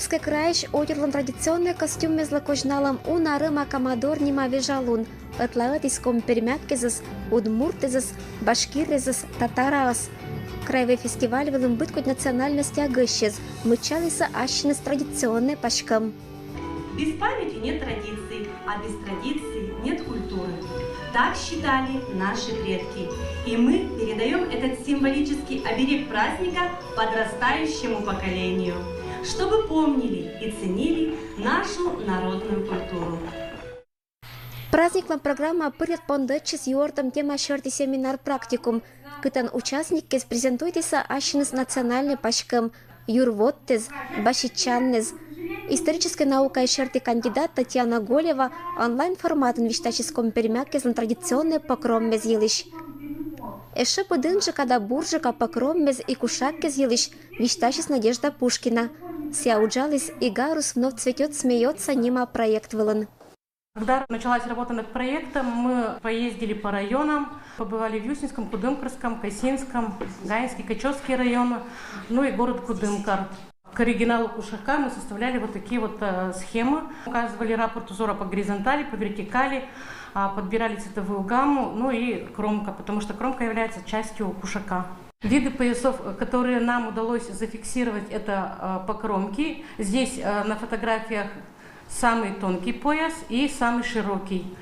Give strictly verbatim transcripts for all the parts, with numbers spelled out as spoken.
Крайысь отирлӧн традиционнӧй костюммезлы козьналӧм уна рӧма Камадор нима вежалун. Ӧтлаӧдіс коми-пермяккезыс, удмуртэзыс, башкирезыс, татараӧс. Краевӧй фестиваль вылын быдкодь национальностья гӧсьтъяс мыччалісны ассьыныс традиционнӧй паськӧм. Без памяти нет традиций, а без традиций нет культуры. Так считали наши предки. И мы передаем этот символический оберег праздника подрастающему поколению, чтобы помнили и ценили нашу народную культуру. Праздниклӧн программаӧ пырйӧд пондӧдчис юӧртӧм тема сьӧрті семинар-практикум, кытӧн участниккӧс презентуйтісны ассьыныс национальнӧй паськӧм, юрвоттӧс, баситчаннӧс. Историческӧй наукаяс сьӧрті кандидат Татьяна Голева онлайн форматын висьтасис коми-пермяккезлӧн традиционнӧй покровмӧс йылысь. Ещӧ пыдӧнджыка да бурджыка покровмӧс и кушаккӧс йылысь висьтасис Надежда Пушкина. Сійӧ уджаліс «Игарус вновь цветёт, смеётся» нима проект вылын. Когда началась работа над проектом, мы поездили по районам, побывали в Юсинском, Кудымкарском, Кайсинском, Гаинский, Качевский районы, ну и город Кудымкар. К оригиналу кушака мы составляли вот такие вот э, схемы. Указывали раппорт узора по горизонтали, по вертикали, а, подбирали цветовую гамму, ну и кромка, потому что кромка является частью кушака. Виды поясов, э, которые нам удалось зафиксировать, это э, покромки. Здесь э, на фотографиях самый тонкий пояс и самый широкий.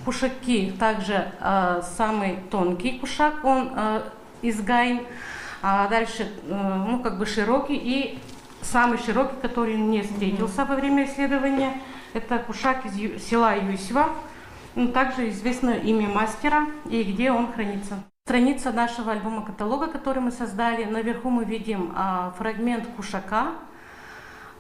Кушаки также э, самый тонкий кушак, он э, из гайн, а дальше э, ну как бы широкий и самый широкий, который мне встретился во время исследования, это кушак из Ю- села Юсьва, ну, также известно имя мастера и где он хранится. Страница нашего альбома-каталога, который мы создали, наверху мы видим а, фрагмент кушака,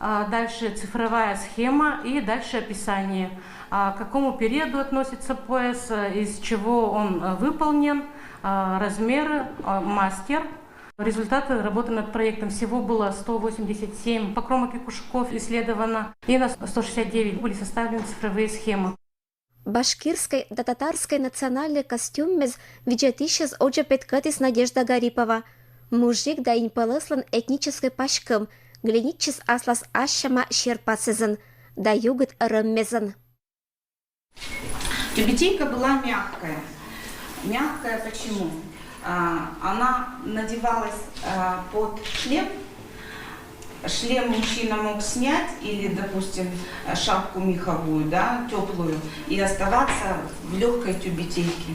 а, дальше цифровая схема и дальше описание, а, к какому периоду относится пояс, а, из чего он а, выполнен, а, размеры, а, мастер. Результаты работы над проектом: всего было сто восемьдесят семь покромок и кушаков исследовано, и на сто шестьдесят девять были составлены цифровые схемы. Башкирскӧй да татарскӧй национальнӧй костюммӧс видзӧдысьӧс водзӧ петкӧдіс Надежда Гарипова. Мужик да иньпӧлӧслӧн этническӧй паськӧм гленитчис аслас ассяма серпасӧзӧн да югыд рӧммезӧн. Тюбетейка была мягкая. Мягкая почему? А, Она надевалась а, под шлем. Шлем мужчина мог снять или, допустим, шапку меховую, да, теплую, и оставаться в легкой тюбетейке.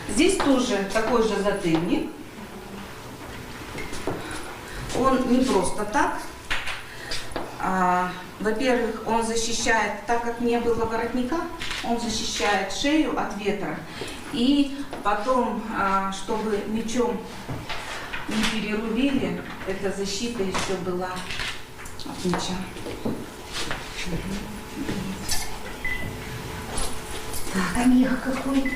Здесь тоже такой же затыльник. Он не просто так. А, Во-первых, он защищает, так как не было воротника, он защищает шею от ветра. И потом, а, чтобы мечом не перерубили, эта защита еще была от меча. А мех какой?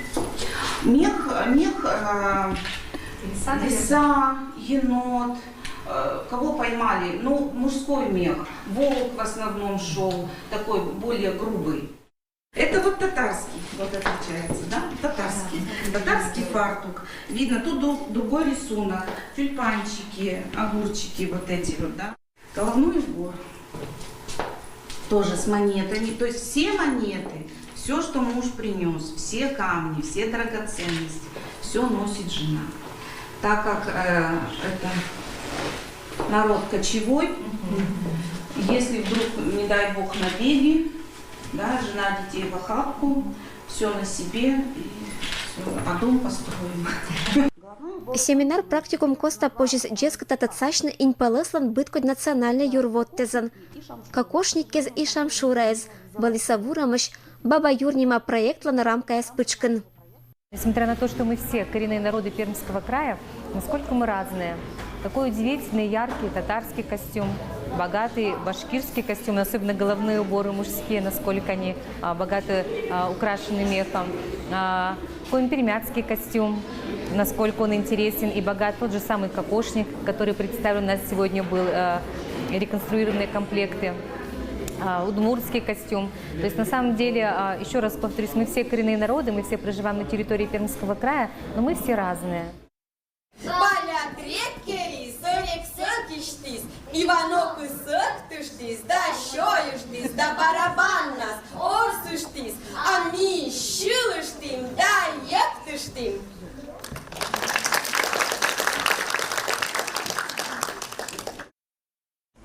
Мех, мех, э, лиса, енот, э, кого поймали, ну, мужской мех, волк в основном шел, такой более грубый. Это вот татарский, вот отличается, да, татарский, татарский фартук. Видно, тут ду- другой рисунок, тюльпанчики, огурчики вот эти вот, да. Головной убор тоже с монетами, то есть все монеты, все, что муж принес, все камни, все драгоценности, все носит жена. Так как э, это народ кочевой, если вдруг, не дай бог, набеги, да, жена детей в охапку, все на себе, и всё, а дом построим. Семинар-практикум коста позис дзескыда татчасьны иньпӧлӧслӧн быдкодь национальнӧй юрвоттӧзӧн. Кокошниккез и шамшураӧс вӧліс вурӧмаӧсь «Баба юр» нима проектлӧн рамкаяс пытшкын. Несмотря на то, что мы все коренные народы Пермского края, насколько мы разные. Такой удивительный, яркий татарский костюм, богатый башкирский костюм, особенно головные уборы мужские, насколько они а, богато а, украшены мехом. А, Коми-пермяцкий костюм, насколько он интересен и богат. Тот же самый кокошник, который представлен у нас сегодня был, э, реконструированные комплекты. А, Удмуртский костюм. То есть на самом деле, а, еще раз повторюсь, мы все коренные народы, мы все проживаем на территории Пермского края, но мы все разные. Поляк репкери, сорек сокиштис. Иванок ӧктыштіс да сёйыштіс да барабаннас орсыштіс, а ми сьылыштім да йӧктыштім.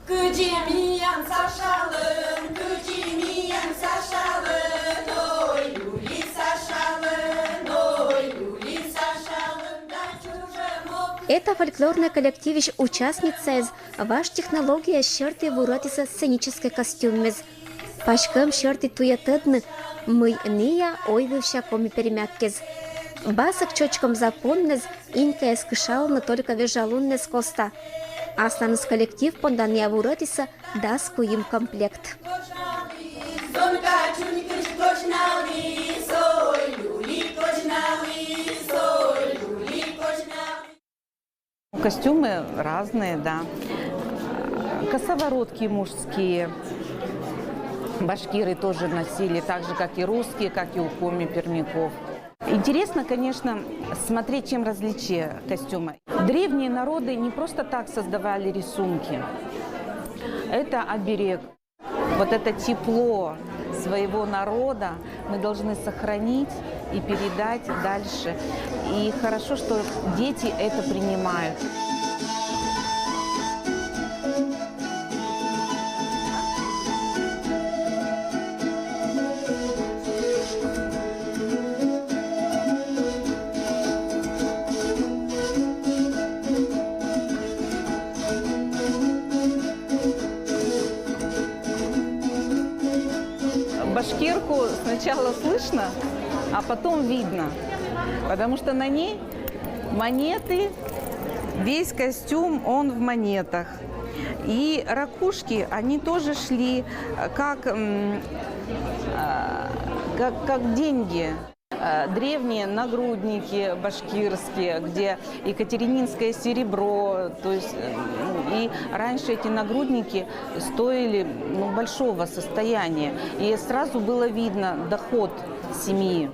Кыдзи миян Сашалӧн, кыдзи миян Сашалӧн, ой, люли Сашалӧн, ой, люли Сашалӧн, да чужӧм ок. Эта фольклорнӧй коллективысь участницаэз важ технология серти вуратіс сценическӧй костюммес. Паськӧм серти туйӧ тӧдны, мый Ния — ойвывса коми пермяккез. Басӧк чочкӧмза поннӧс инькаыс кышалны только вежалуннӧс коста. Асланыс коллектив понда Ния вуратіс дас куим комплект. Костюмы разные, да. Косоворотки мужские. Башкиры тоже носили, так же, как и русские, как и у коми-пермяков. Интересно, конечно, смотреть, чем различия костюма. Древние народы не просто так создавали рисунки. Это оберег. Вот это тепло своего народа мы должны сохранить и передать дальше. И хорошо, что дети это принимают. Башкирку сначала слышно, а потом видно, потому что на ней монеты, весь костюм, он в монетах. И ракушки, они тоже шли, э, как, м, э, как, как деньги. Э, древние нагрудники башкирские, где екатерининское серебро, то есть, э, ну, и раньше эти нагрудники стоили, ну, большого состояния, и сразу было видно доход семьи.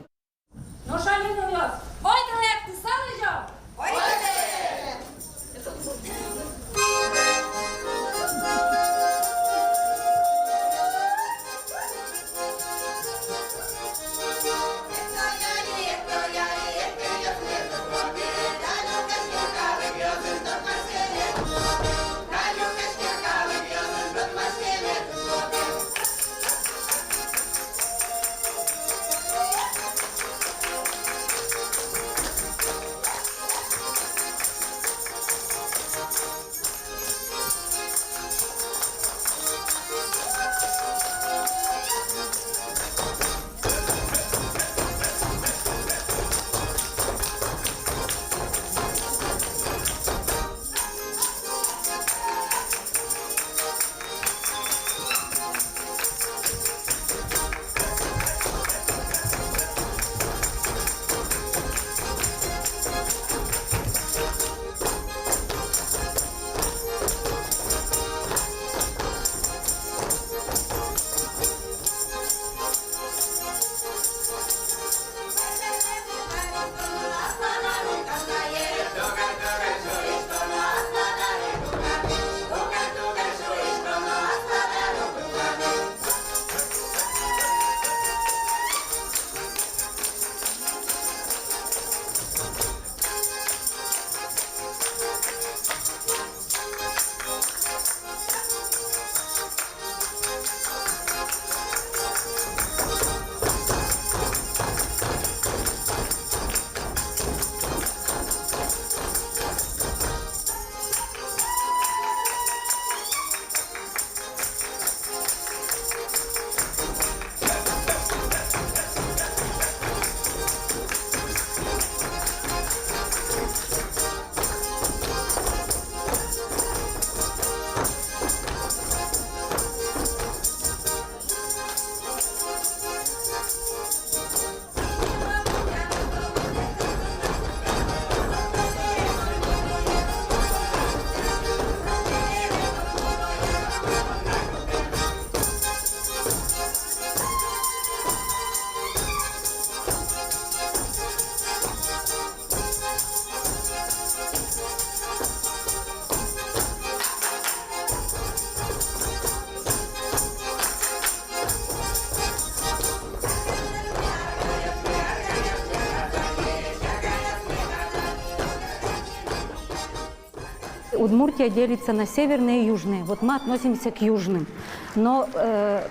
Удмуртия делится на северные и южные. Вот мы относимся к южным. Но э,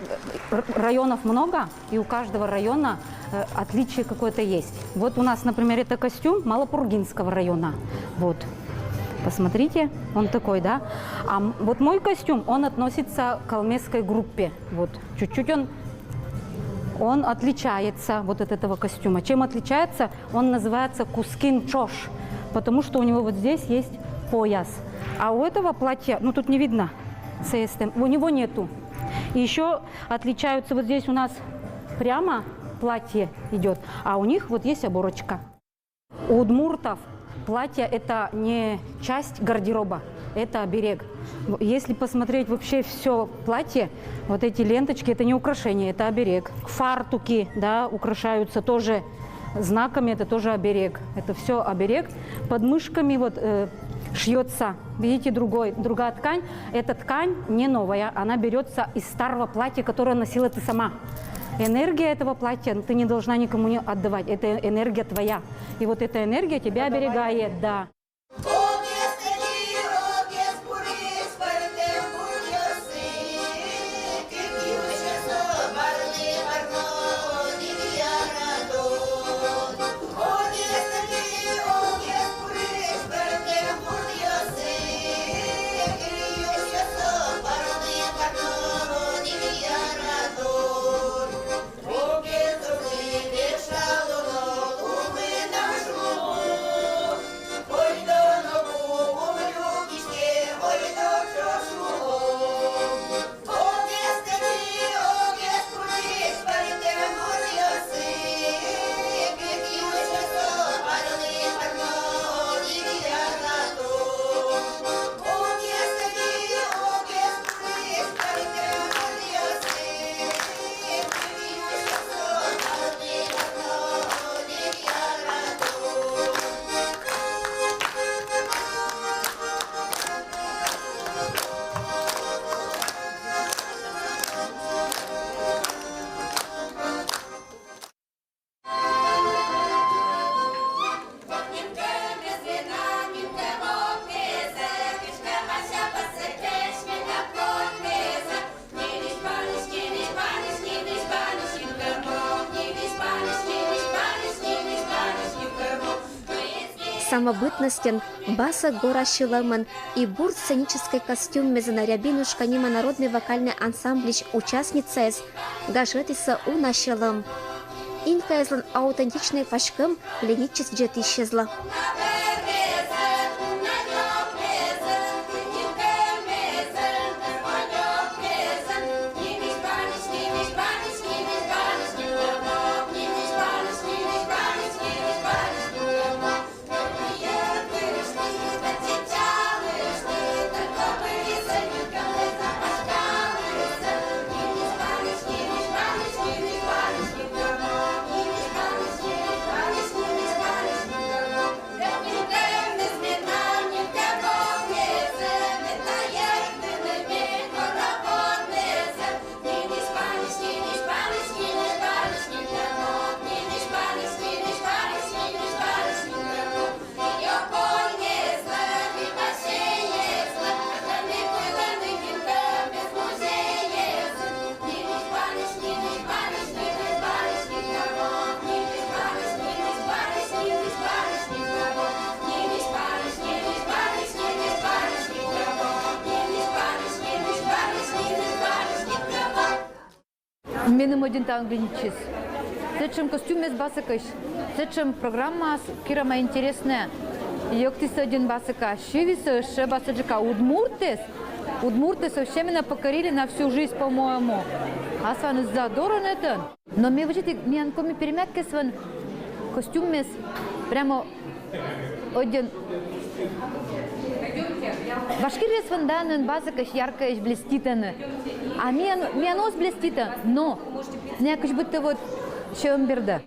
районов много, и у каждого района э, отличие какое-то есть. Вот у нас, например, это костюм Малопургинского района. Вот. Посмотрите, он такой, да? А вот мой костюм, он относится к калмыцкой группе. Вот. Чуть-чуть он, он отличается вот от этого костюма. Чем отличается? Он называется кускин чош, потому что у него вот здесь есть пояс. А у этого платья, ну тут не видно, у него нету. И еще отличаются вот здесь у нас прямо платье идет, а у них вот есть оборочка. У удмуртов платье — это не часть гардероба, это оберег. Если посмотреть вообще все платье, вот эти ленточки — это не украшение, это оберег. Фартуки, да, украшаются тоже знаками, это тоже оберег. Это все оберег. Под мышками вот э, шьется, видите, другой, другая ткань. Эта ткань не новая, она берется из старого платья, которое носила ты сама. Энергия этого платья ты не должна никому не отдавать. Это энергия твоя. И вот эта энергия тебя оберегает, да. Самобытностьын, баса гора сьӧлӧмӧн и бурд сценическӧй костюммезын «Рябинушка» нима народнӧй вокальнӧй ансамбльысь участницаэз гажӧдісӧ уна сьӧлӧм. Инькаэзлӧн аутентичнӧй паськӧм линитчис дзетысьӧзлы. Меным ӧдйӧн талун линитчис. Сэтшӧм костюммес басӧкӧсь, сэтшӧм программаыс керӧма интереснӧя. Йӧктіс ӧдйӧн басӧка, сьывсьыс ӧшӧ басӧджыка, удмуртӧс. Удмуртӧс вообще менӧ покорили на всю жизнь, по-моему. Асланыс задорын этӧн. Но ме вӧчи ті, миян коми пермякӧс вӧлі костюммес прямо ӧдйӧн. Башкиръяс вӧлі да нин басӧкӧсь, яркӧсь, блеститӧны. А миян, миян оз блеститӧ, но некысь быттьӧ вот сьӧм бердӧ.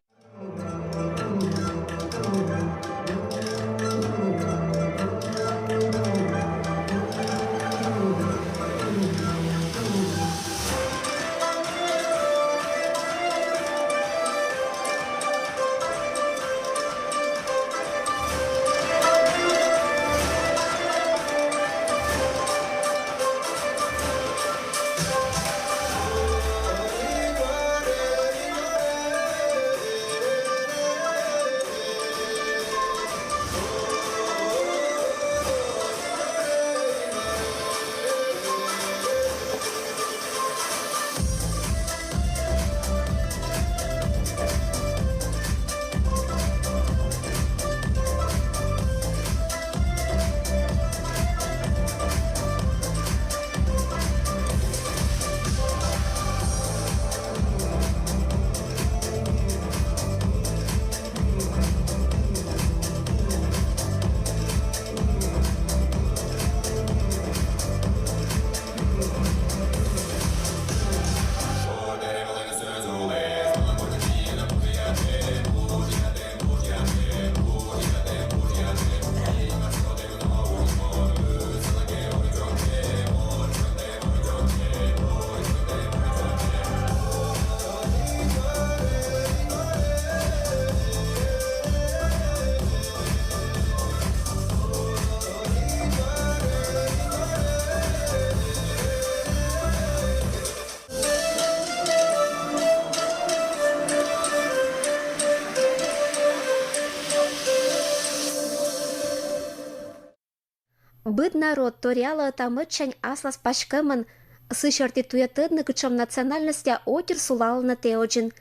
Быд народ торъялӧ ӧта-мӧдсянь аслас паськӧмӧн, сы серти туйӧ тӧдны, кутшӧм национальностьса отир сулалӧны тэ водзын.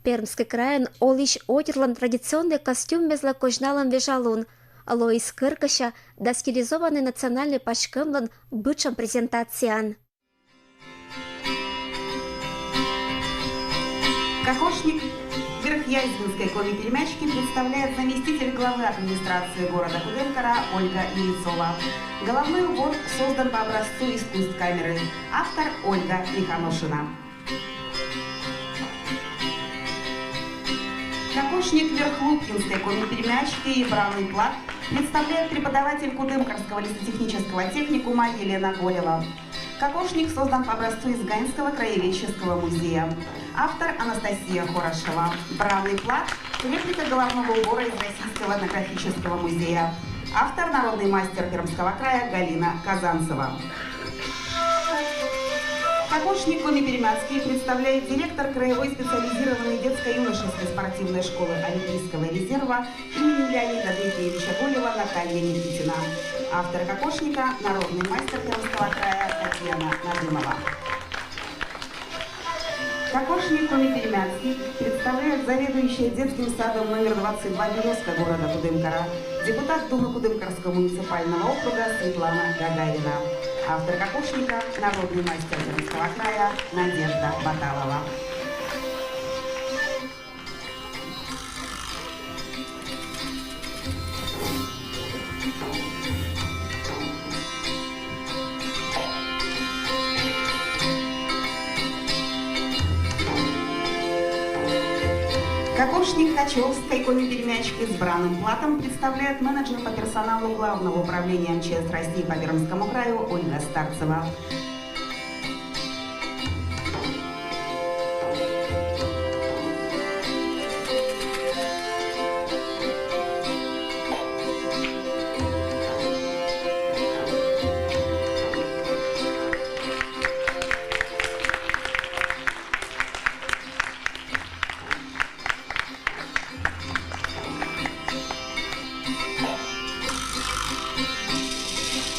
Пермскӧй крайын олысь отирлӧн традиционнӧй костюммезлы козьналӧм вежалун лоис кӧркӧся да стилизованнӧй национальнӧй паськӧмлӧн бытшӧм презентацияӧн. Кокошник Верхъяздинской коми-пермячки представляет заместитель главы администрации города Кудымкара Ольга Ельцова. Головной убор создан по образцу из кунсткамеры. Автор Ольга Миханошина. Кокошник Верхлупкинской коми-пермячки и бранный плат представляет преподаватель Кудымкарского лесотехнического техникума Елена Голева. Кокошник создан по образцу из Ганьского краеведческого музея. Автор Анастасия Хорошева. Бранный плат — реплика головного убора из Российского этнографического музея. Автор — народный мастер Пермского края Галина Казанцева. Кокошник коми-пермяцкий представляет директор краевой специализированной детско-юношеской спортивной школы Олимпийского резерва имени Леонида Дмитриевича Голева Наталья Никитина. Автор кокошника — народный мастер Пермского края Татьяна Надымова. Кокошник коми-пермяцкий представляет заведующая детским садом номер двадцать два «Березка» города Кудымкара, депутат Думы Кудымкарского муниципального округа Светлана Гагарина. Автор кокошника — народный мастер Пермского края Надежда Баталова. Кокошник Качевской коми-пермячки с бранным платом представляет менеджер по персоналу Главного управления МЧС России по Пермскому краю Ольга Старцева.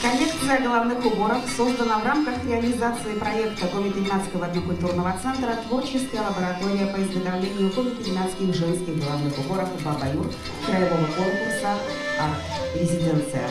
Коллекция головных уборов создана в рамках реализации проекта Коми-Пермяцкого этнокультурного центра «Творческая лаборатория по изготовлению коми-пермяцких женских головных уборов Бабаюр» краевого конкурса «Арт-резиденция».